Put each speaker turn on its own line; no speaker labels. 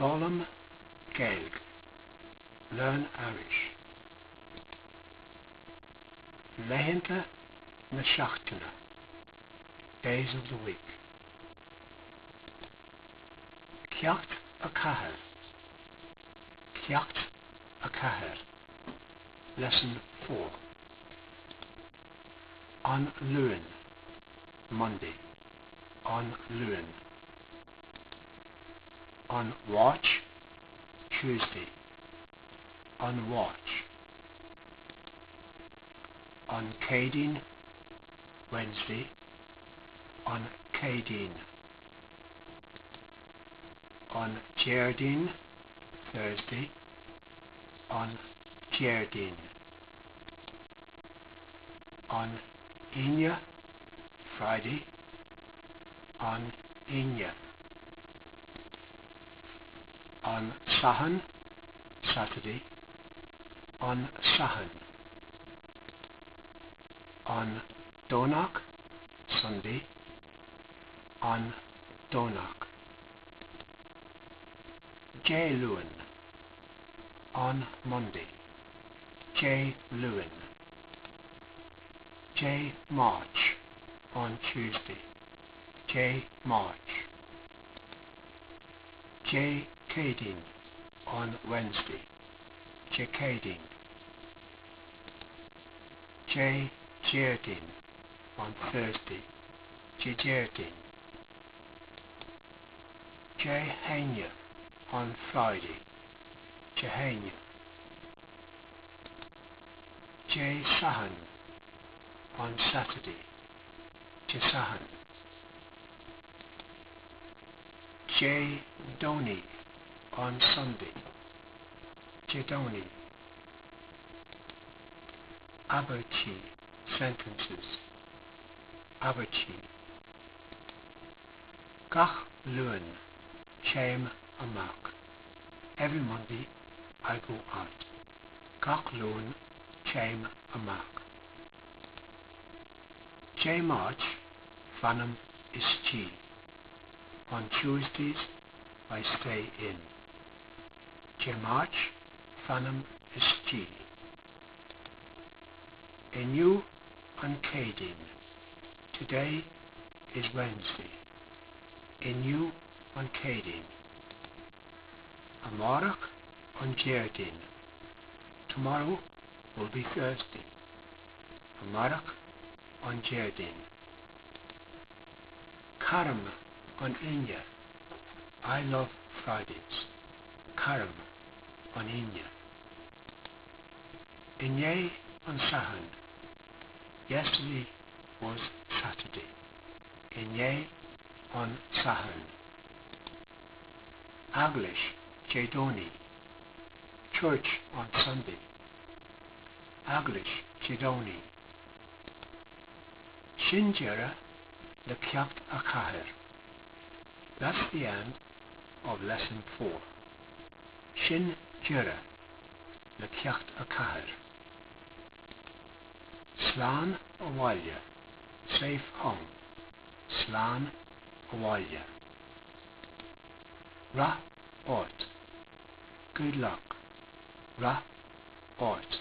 Foghlaim Gaeilge, Learn Irish. Laethanta na seachtaine, Days of the week. Ceacht 4 Ceacht 4 Lesson 4. An Luan, Monday. An Luan. An Mháirt, Tuesday. An Mháirt. An Chéadaoin, Wednesday. An Chéadaoin. An Déardaoin, Thursday. An Déardaoin. An Aoine, Friday. An Aoine. An Satharn, Saturday. An Satharn. An Domhnach, Sunday. An Domhnach. Dé Luain, On Monday. Dé Luain. Dé Máirt, On Tuesday. Dé Máirt. Dé Céadaoin, On Wednesday. Dé Céadaoin. Dé Déardaoin, On Thursday. Dé Déardaoin. Dé hAoine, On Friday. Dé hAoine. Dé Sathairn, On Saturday. Dé Sathairn. Dé Domhnaigh, On Sunday. Dé Domhnaigh. Abairtí, Sentences. Abairtí. Gach Luan, téim amach. Every Monday I go out. Gach Luan, téim amach. Dé Máirt, fanaim istigh. On Tuesdays I stay in. Dé Máirt, fanaim istigh. Inniu an Chéadaoin. Today is Wednesday. Inniu an Chéadaoin. Amárach an Déardaoin. Tomorrow will be Thursday. Amárach an Déardaoin. Caraim an Aoine. I love Fridays. Caraim an Aoine. Inné an Satharn. Yesterday was Saturday. Inné an Satharn. Eaglais Dé Domhnaigh. Church on Sunday. Eaglais Dé Domhnaigh. Sin deireadh le ceacht 4. That's the end of lesson 4. Sin deireadh le ceacht 4. Slán abhaile, safe home. Slán abhaile. Rath ort. Good luck. Rath ort.